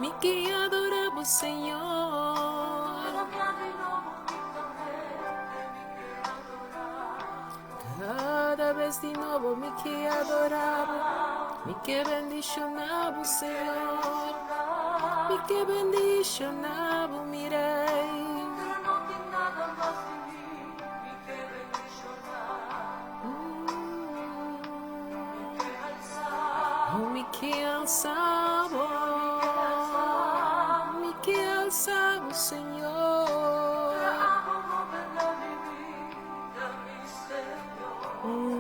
Mi ke adorá bo, Señor. Kada bes di nobo mi ke adorá bo. Mi ke bendishoná bo, Señor. Mi ke bendishoná bo, mi Rei. Oh, mi ke alsa bo, mi ke alsa bo, Señor.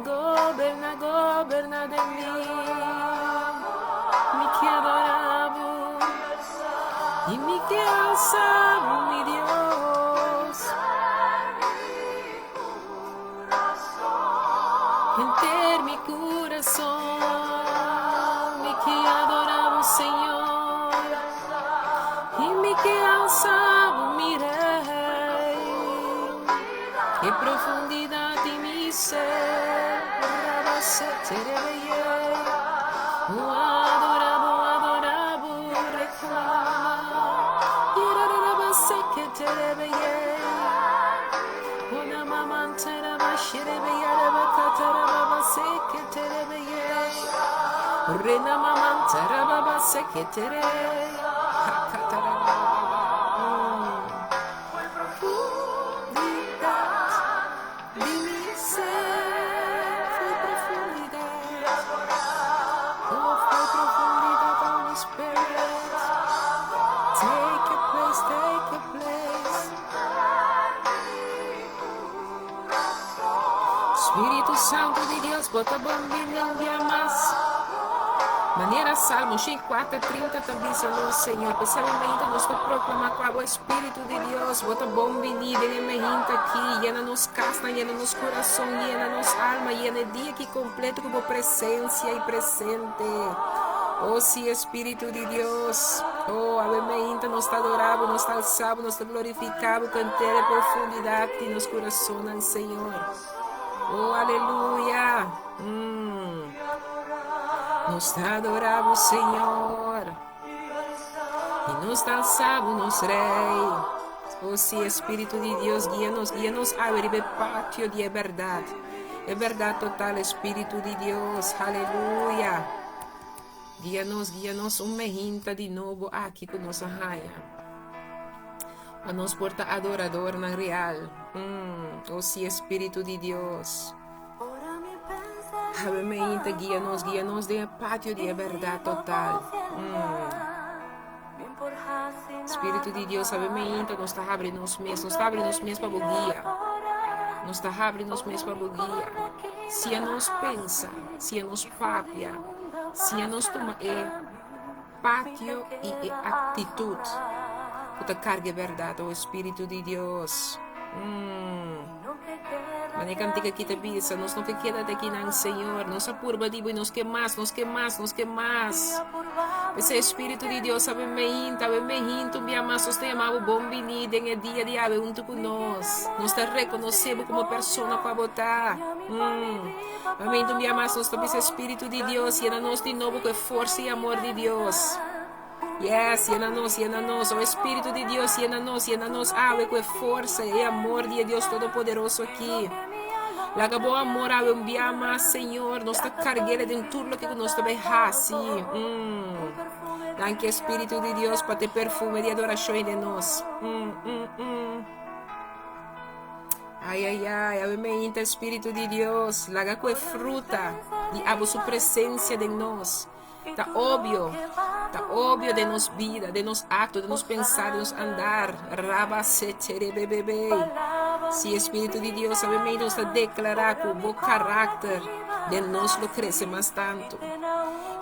Goberná, goberná den mi. Mi ke adorá bo i mi ke alsa bo, mi Dios. Henter mi kurason, mi ke adorá bo, Señor. I mi ke alsa bo, mi Rei. E profundidat di mi ser, Rabaseterebeye. Oh, adorá bo, adorá bo, reclama. Yerarabaseketerebeye. Take your place, take your place. Spiritu Santu di Dios, bo ta bon bini un dia mas. Manera Salmo 104:30 ta bisa nos, Señor, p'esei mainta nos ta proklamá ku abo Spiritu di Dios, bo ta bon bini den e mainta aki, yena nos kasnan, yena nos kurason, yena nos alma, yena e dia aki kompleto ku bo presensia i presente. Oh sí, Spiritu di Dios, oh, awe mainta nos ta adorá bo, nos ta alsá bo, nos ta glorifiká bo ku henter e profundidat di nos kurasonnan, Señor. Oh, aleluya. Mm. Nos ta adorá bo, Señor. I nos ta alsá bo, nos Rei. Oh, sí, Espíritu di Dios, guia nos, guia nos awe riba e patio di e bèrdat. E bèrdat total, Espíritu di Dios. Aleluya. Guia nos, guia nos un mehinta di nobo aki ku nos a haña. Pa nos por ta adoradornan real. Mm, o si Espíritu di Dios. Awe mehinta guia nos, guia nos den e patio di e bèrdat total. Mm. Spiritu di Dios, awe meinta nos ta habri nos mes, nos ta habri nos mes pa bo guia. Nos ta habri nos mes pa bo guia. Si nos pensa, si nos papia, si nos tuma e patio i e aktitut ku ta karga e bèrdat, o Spiritu di Dios. Mm. Mane kantika ki ta bisa, nos no ke keda te akinan, Señor. Nos a purba di bo i nos ke mas, nos ke mas, nos ke mas. P'esei Spiritu di Dios a ben meinta, a ben mehinta un bia mas. Nos ta yama bo bon bini den e dia di awe huntu ku nos. Nos ta rekonosé bo komo persona ku abo ta. Mm. A meinta un bia mas nos ta bisa Spiritu di Dios yena nos di nobo ku e forsa i amor di Dios. Yes, yena nos, yena nos. O Espíritu di Dios, yena nos, yena nos awe ku e forsa e amor di e Dios Todopoderoso aki. Laga bo amor awe un bia mas, Señor. Nos ta karg'el den tur loke ku nos ta bai hasi. Mm. Danki, Espíritu di Dios, pa te perfume di adorashon den nos. Mm, mm, mm. Ai, ai, ai, awe meinta, Espíritu di Dios, laga ku e fruta di abo su presensia den nos. Ta obvio, ta obvio den nos bida, den nos acto, den nos pensar, den nos andar. Raba se tere bebebe. Si Espíritu di Dios sabe mei nos ta declara cu bo carácter den nos lo crece mas tanto.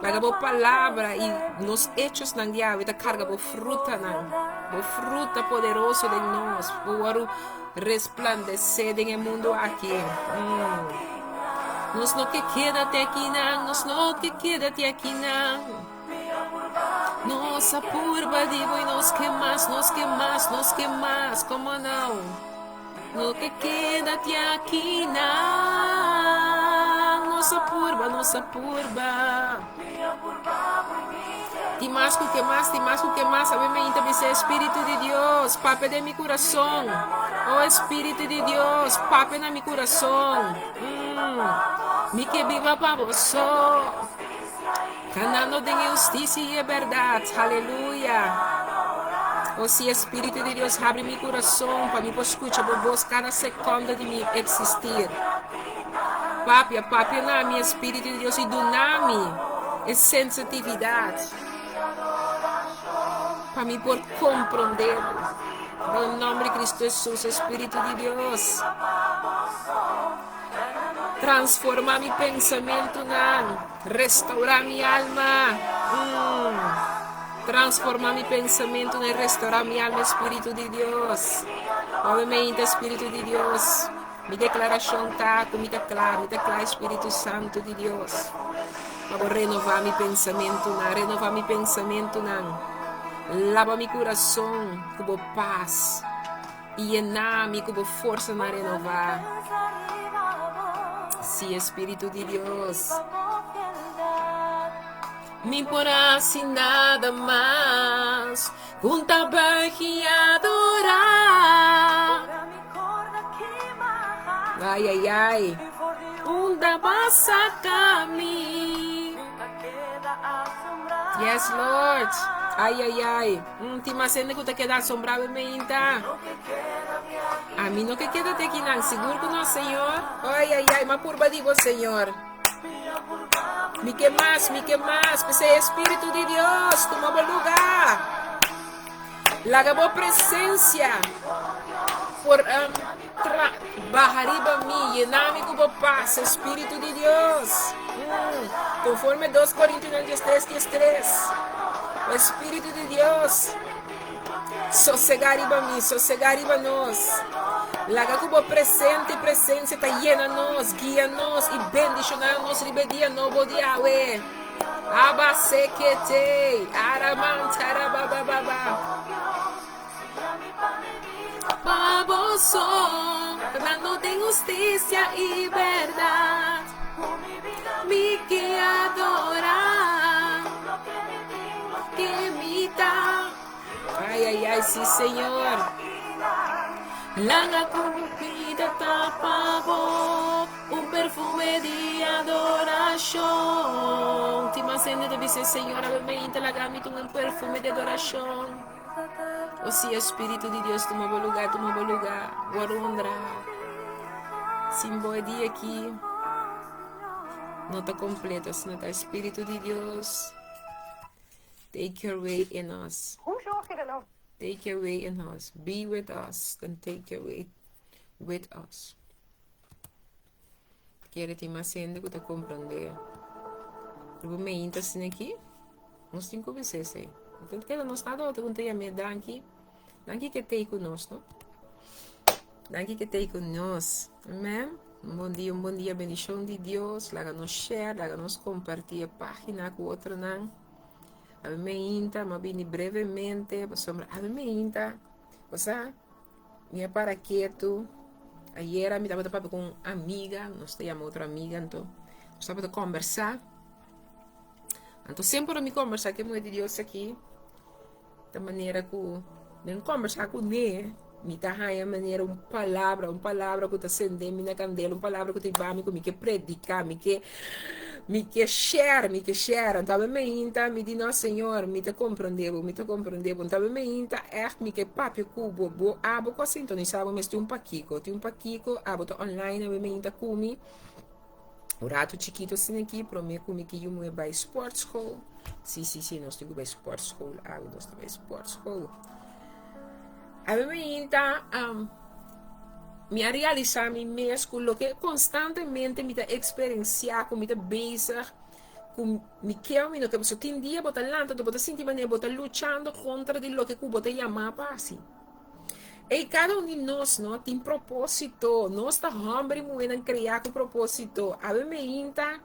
Laga bo palabra y nos hechos nan di awe ta carga bo frutanan, bo fruta poderoso den nos, bo waru resplandece den e mundo aki. Mm. Nos no ke keda te akinan, nos no ke keda te akinan. Nos a purba di bo i nos ke mas, nos ke mas, nos ke mas. Come on now. No ke keda te akinan. Nos a purba, nos a purba. Tin mas ku ke mas, tin mas ku ke mas. Awe mi inta bisa Espíritu di Dios, papia den mi kurason. Oh Espíritu di Dios, papia na mi kurason. Mm. Mi ke biba pa bo so. Kanando den e hustisia i e bèrdat. Haleluya. Oh si Espíritu di Dios, habri mi kurason pa mi por skucha bo bos kada sekondo di mi eksistir. Papia, papia na mi, Espíritu di Dios, i duna mi e sensitividat pa mi por komprondé bo. Den nomber di Cristo Hesus, Espíritu di Dios, transforma mi pensamentunan, restaura mi alma. Mm. Transforma mi pensamentunan i restaura mi alma, Espíritu di Dios. Obviamente, Espíritu di Dios. Mi deklarashon ta ku mi ta kla, mi ta kla, Espíritu Santu di Dios, pa bo renová mi pensamentunan, renová mi pensamentunan. Laba mi kurason ku bo pas i yena mi ku bo forsanan renová. Sí, Espíritu di Dios. Mi por hasi nada mas ku ta buig i adorá. Ai, ai, ai. Unda b'a saka mi? Yes, Lord. Ai, ai, ai. Mm, tin mas hende ku ta keda asombrá be meinta. Ami no ke keda te akinan. Sigur ku no, Señor. Ai, ai, ai. M'a purba di bo, Señor. Mi ke mas, mi ke mas. P'esei Espíritu di Dios, tuma bo lugá. Laga bo presencia por um, tra baha riba mi, yena mi ku bo pas, Espíritu di Dios. Mm. Conforme 2 Corintionan 13, 13. O Espíritu di Dios, sosega riba mi, sosega riba nos. Laga ku bo presente i presencia ta yena nos, guia nos i bendiciona nos riba e dia nobo di awe. Aba sekete, aramantara ba ba ba ba. Pa boso, andando den hustisia i bèrdat, mi ke adorá, ke mi ta. Ai, ai, ai, sí, Señor. Laga ku bida ta pa bo. Un perfume di adorashon. Tin mas mas hende ta bisa, Señor, awe mainta laga mi tuma un perfume di adorashon. O si e Spiritu di Dios tuma bo lugá, tuma bo lugá, wòrdu honrá. Sin bo e dia aki no ta kompleto, asina ta e Spiritu di Dios. Take your way in us. Take your way in us. Be with us and take your way with us. Kere tin mas hende ku ta komprondé. Riba meinta asina aki, nos tin ku bisa esei. Anto keda nos nada otro ku ta yam'é danki. Danki ke t'ei ku nos, no? Danki ke t'ei ku nos. Amen. Un bon dia, un bon dia, bendishon di Dios. Laga nos share, laga nos kompartí e página ku otronan. Awe meinta, m'a bini brevemente, pasobra awe meinta, bo sa, Mi a para ketu. Ayera mi tabata papia ku un amiga, nos ta yama otro amiga anto. Nos tabata kombersá. Anto semper ora mi kombersá ku e muhé di Dios aki, ta manera ku den kombersá kuné, mi ta haña manera un palabra, un palabra ku ta sende mi na kandela, un palabra ku ta hiba mi ku mi ke prediká, mi ke Mi ke share, mi ke share. Anto awe meinta mi di, No, Señor, mi ta comprende bo, mi ta comprende bo. Anto awe meinta echt mi ke papia ku bo. Bo abo ku a sintonisa bo mes tin un pakiko, tin un pakiko, abo ta online awe meinta ku mi. Un ratu chikito asina aki, prome ku mi ke yu muhe bai sportschool. Si, si, si, nos tin ku bai sportschool awe, nos ta bai sportschool. Awe meinta, um, Mi a realisá mi mes ku loke konstantemente mi ta eksperensiá, ku mi ta bezig, ku mi ke o mi no ke. Pasobra tin dia bo ta lanta anto bo ta sinti manera bo ta luchando kontra di loke ku bo ta yamá pa hasi. Ey, kada un di nos no tin propósito. Nos ta hòmber i muhénan kreá ku propósito. Awe meinta.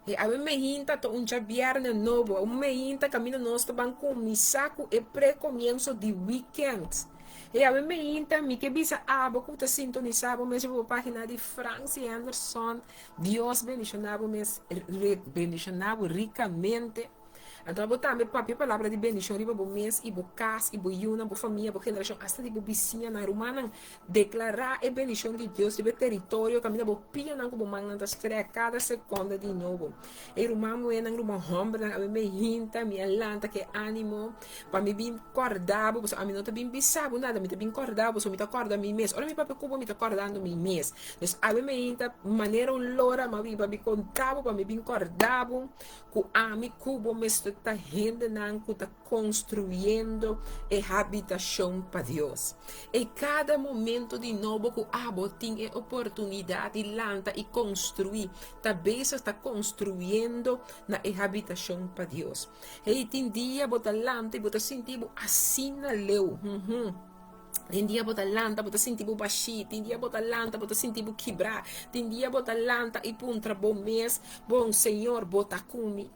E awe meinta ta un djabièrnè nobo, un meinta kaminda nos ta ban kuminsá ku e prekomienso di wikènt. E awe meinta mi ke bisa abo ku ta sintonisá bo mes riba bo página di Francie Henderson, Dios bendishoná bo mes, bendishoná bo rikamente. Anto abo tambe papia palabra di bendishon riba bo mes i bo kas i bo yunan, bo famia, bo generashon, asta di bo bisiñanan. Rumannan, deklará e bendishon di Dios riba e teritorio kaminda bo pianan ku bo mannan ta strèk kada sekonda di nobo. E ruman muhénan, ruman hòmbernan, awe mi hinta, mi a lanta ku e ánimo pa mi bin kòrda bo, pasobra ami no ta bin bisa bo nada, mi ta bin kòrda bo, pasobra mi ta kòrda mi mes. Ora mi papia ku bo, mi ta kòrdando mi mes. Dus awe mi hinta manera un lora, mi a bin pa mi konta bo, pa mi bin kòrda bo. Ku ami ku bo mester ta hendenan ku ta konstruyendo e habitashon pa Dios. E kada momento di nobo ku abo tin e oportunidat di lanta i konstruí, ta bezig ta konstruyendo na e habitashon pa Dios. Hey, tin dia bo ta lanta i bo ta sinti bo asina leu. Hum. Tin dia bo ta lanta, bo ta sinti bo bashí. Tin dia bo ta lanta, bo ta sinti bo kibrá. Tin dia bo ta lanta i puntra bo mes, Bon, Señor, bo ta ku mi?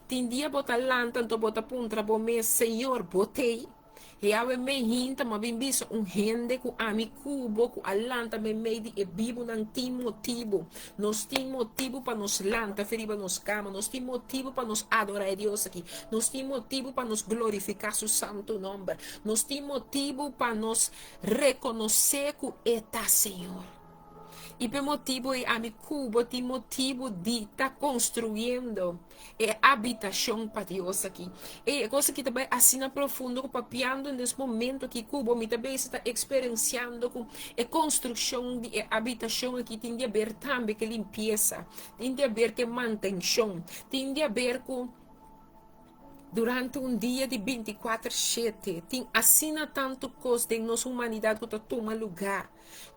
Tin dia bo ta lanta anto bo ta puntra bo mes, Señor, bo t'ei? E awe mei-hinta m'a bin bisa un hende ku ami ku bo ku a lanta meimei di e bibunan tin motibu. Nos tin motibu pa nos lanta fe riba nos kama. Nos tin motibu pa nos adorá e Dios aki. Nos tin motibu pa nos glorifiká su santu nòmber. Nos tin motibu pa nos rekonosé ku e ta Señor. I p'e motibu ei ami ku bo tin motibu di ta konstruyendo e abitashon pa Dios aki. E kos aki ta bai asina profundo ku papiando nes momento aki ku bo mi ta besi ta eksperensiando ku e konstrukshon di e abitashon aki tin di aber tambe ku e limpiesa, tin di aber ku e mantenshon, tin di aber ku. Durante un dia di bintikuater shete, tin asina tantu kos den nos humanidat ku ta tuma lugá,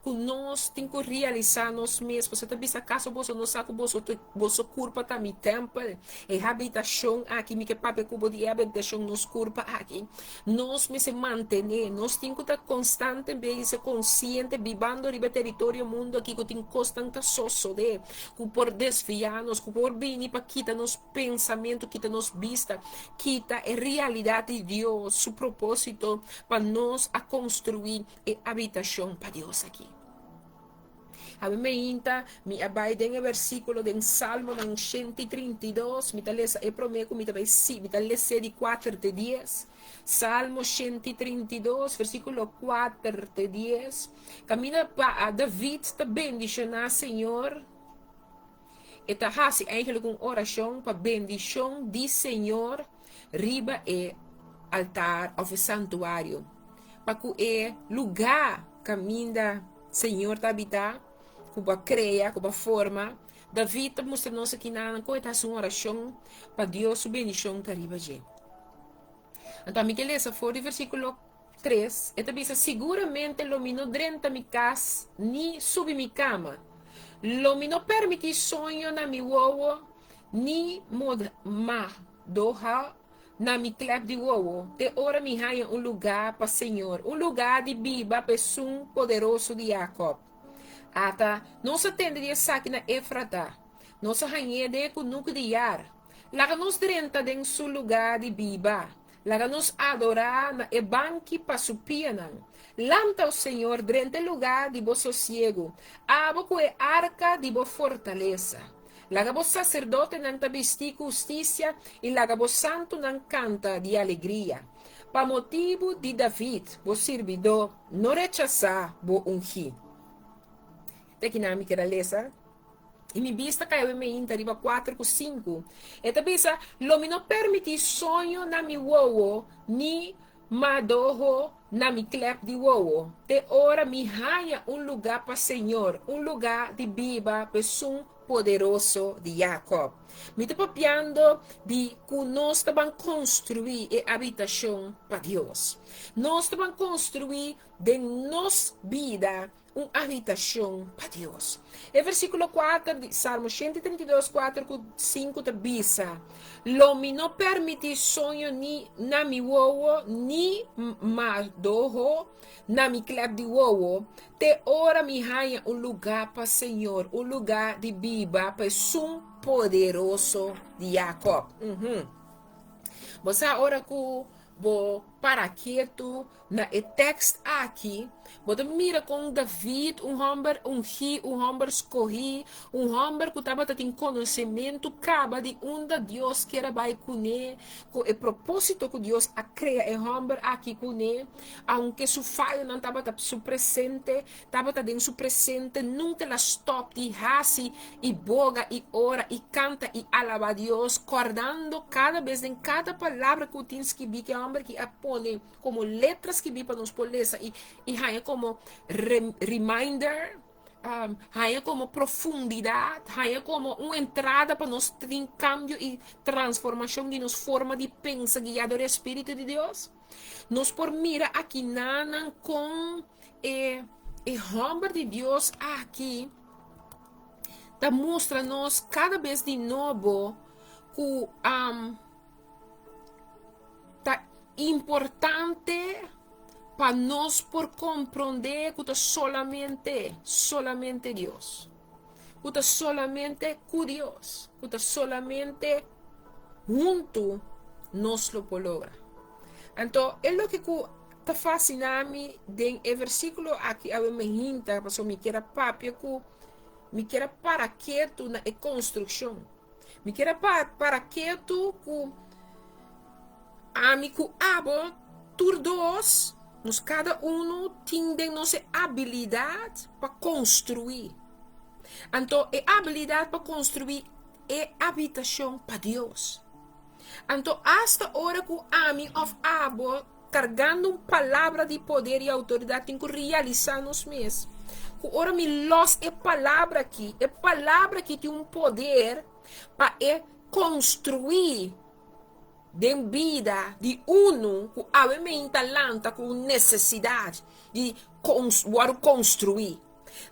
ku nos tin ku realisá nos mes. Boso ta bisa, Akaso boso no sa ku boso boso kurpa ta mi tèmpel? E habitashon aki, mi ke papia ku bo di e habitashon, nos kurpa aki, nos mester mantené. Nos tin ku ta konstantemente konsiente, bibando riba e teritorio mundu aki ku tin kosnan ta sosodé, ku por desviá nos, ku por bini pa kita nos. Pensamentu kita nos bista, kita e realidat di Dios su propósito pa nos a konstruí e habitashon pa Dios aki. Awe meinta mi a bai den e versíkulo den Salmonan 132, mi ta lesa e promé ku mi ta bai si, mi ta les'é di kuater te dies. Salmo 132, versíkulo kuater te dies, kaminda pa David ta bendishoná Señor. E ta hasi eigenlijk un orashon pa bendishon di Señor riba e altar òf e santuario, pa ku e lugá kaminda Señor ta habitá, ku bo a krea, ku bo a forma. David ta mustra nos akinan kon e ta hasi un orashon pa Dios su bendishon ta riba dje. Anto ami ke lesa for di versíkulo 3, e ta bisa, Siguramente lo mi no drenta mi kas ni subi mi kama. Lo mi no permití soño na mi wowo ni madoha na mi klèp di wowo, te ora mi haña un lugá pa Señor, un lugá di biba pa Esun Poderoso di Jakòb. Ata, nos a tende di esaki na Efrata, nos a hañ'é den e kunuku di Yar. Laga nos drenta den su lugá di biba, laga nos adorá na e banki pa su pianan. Lanta, o Señor, drenta e lugá di bo sosiegu, abo ku e arka di bo fortalesa. Laga bo saserdotenan ta bistí ku hustisia i laga bo santunan kanta di alegria. Pa motibu di David, bo sirbidó, no rechasá bo ungí. Te kinan mi keda lesa. I mi bista kai awe meinta riba kuater ku sinku. E ta bisa, Lo mi no permití soño na mi wowo, ni madoho na mi klèp di wowo, te ora mi haña un lugá pa Señor, un lugá di biba pa Esun Poderoso di Jakòb. Mi ta papiando di ku nos ta ban konstruí e abitashon pa Dios. Nos ta ban konstruí den nos bida un habitashon pa Dios. E versíkulo kuater di Salmo 132, 4 ku 5 ta bisa, Lo mi no permití soño ni na mi wowo, ni madoho na mi klèp di wowo, te ora mi haña un lugá pa Señor, un lugá di biba pa Esun Poderoso di Jakòb. Bo sa ora ku bo para ketu Na e tekst aki, bo ta mira kon David, un hòmber ungí, un hòmber skohí, un hòmber ku tabata tin konosementu kaba di unda Dios kier a bai kuné, ku e propósito ku Dios a krea e hòmber aki kuné, aunke su fayonan tabata su presente, tabata den su presente, nunka el a stòp di hasi i boga i ora i kanta i alabá Dios, kòrdando kada bes den kada palabra ku tin skibí ku e hòmber aki a pone. Komo letra skibí pa nos por lesa i i haña komo reminder, haña komo profundidat, haña komo un entrada pa nos tin kambio i transformashon di nos forma di pensa guiá dor e Spiritu di Dios. Nos por mira akinanan kon e e hòmber di Dios aki ta mustra nos kada bes di nobo ku Ta importante pa nos por komprondé ku ta solamente, solamente Dios. Ku ta solamente ku Dios, ku ta solamente huntu nos lo por logra. Anto e loke ku ta fasiná mi den e versíkulo aki awe mi hinta, pasobra mi kier a papia ku mi kier a para ketu na e konstrukshon. Mi kier a para ketu ku ami ku abo tur dos, nos kada unu tin den nos e abilidat pa konstruí. Anto e abilidat pa konstruí e habitashon pa Dios. Anto asta ora ku ami òf abo Kargando un palabra di poder i outoridat tin ku realisá nos mes ku ora mi lòs e palabra aki, e palabra aki tin un poder pa e konstruí den bida di unu ku awe meinta lanta ku un nesesidat di wòrdu konstruí,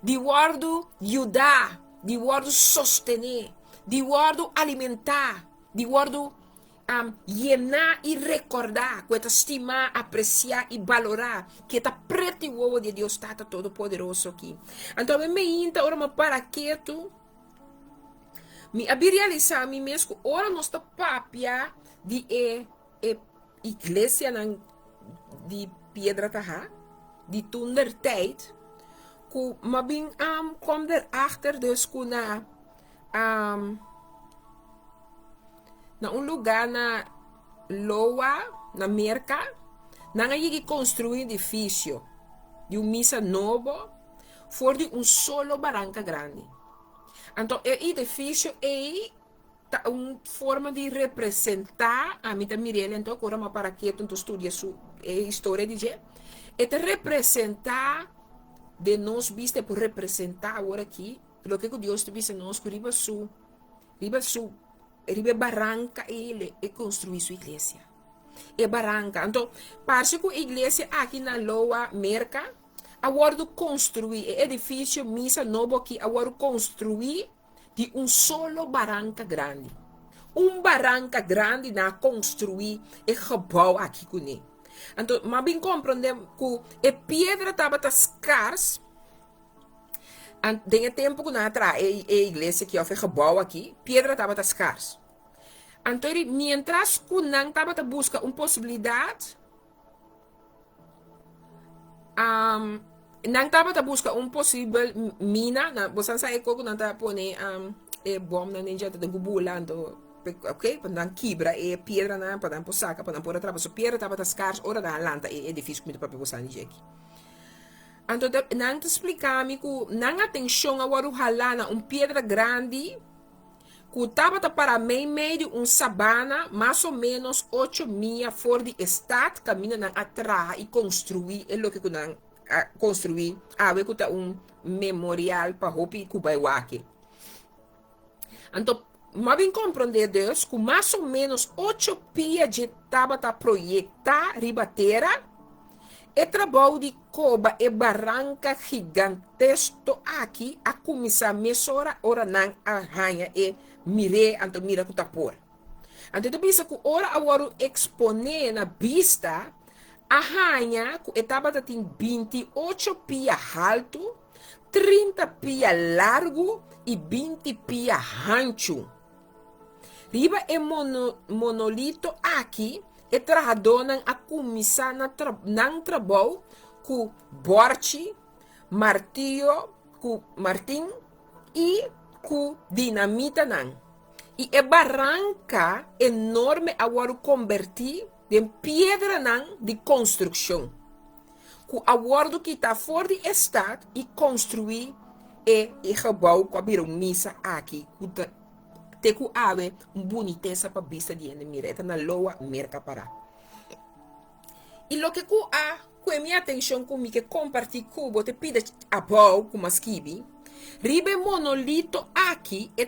di wòrdu yudá, di wòrdu sostené, di wòrdu alimentá, di wòrdu Yená i rekordá ku e ta stimá, apresiá i balorá, ku e ta preti wowo di e Dios Tata Todopoderoso aki. Anto awe meinta ora mi a para ketu, mi a bin realisá mi mes ku ora nos ta papia di e e iglesianan di piedra taha, di toentertijd, ku mi a bin kom derachter dus ku na Na un lugá na Lowa, na Merka, nan a yega i konstruí un edifisio di un misa nobo for di un solo baranka grandi. Anto e edifisio ei ta un forma di representá, ami ta mir'el anto ku ora mi a para ketu anto studia su e historia di dje, e ta representá den nos bista e por representá awor aki loke ku Dios ta bisa nos ku riba su riba su riba e baranka ei lo e konstruí su iglesia. E baranka. Anto parse ku e iglesia aki na Loa, Merka, a wòrdu konstruí, e edifisio misa nobo aki a wòrdu konstruí di un solo baranka grandi. Un baranka grandi nan a konstruí e gebou aki kuné. Anto m'a bin komprondé ku e piedra tabata skars den e tempu ku nan a traha e iglesia aki òf e gebou aki, piedra tabata skars. Anto miéntras ku nan tabata buska un posibilidat, Nan tabata buska un posibel mina, nan, bosan sa e koko nan ta pone e bomnan den dje, ta den ku bula, anto, ok, pa nan kibra e piedranan, pa nan por saka, pa nan por a traba. So piedra tabata skars ora nan a lanta e edifisio ku mi ta papia bosan di dje aki. Anto nan ta splika mi ku nan atenshon a wòrdu halá na un piedra grandi, ku tabata pará meimei di un sabana mas o ménos ocho mia for di e stat kaminda nan a traha i konstruí e loke ku nan a konstruí awe ku ta un memorial pa hopi ku bai wak. Anto mi a bin komprondé dus ku mas o ménos ocho pia dje tabata proyektá riba tera. E trabou di koba e baranka gigantesto aki a kuminsá mesora ora nan a haña e mir'é anto mira ku ta por. Anto e ta bisa ku ora a wòrdu eksponé na bista, a haña ku e tabata tin 28 pia haltu, 30 pia largu i 20 pia hanchu. Riba e monolito aki e trahadónan a kuminsá nan trabou ku bòrchi, martiyo, ku martin i ku dinamitanan. I e baranka enorme a wòrdu kombertí den piedranan di konstrukshon, ku a wòrdu kitá for di e stat i konstruí e gebou ku a bira un misa aki ku ta Te ku awe un bunitesa pa bista di hende mira, e ta na loa Merka pará. I loke ku a kue mi atenshon ku mi ke kompartí ku bo te pida abou ku mi a skibi, riba e monolito aki e.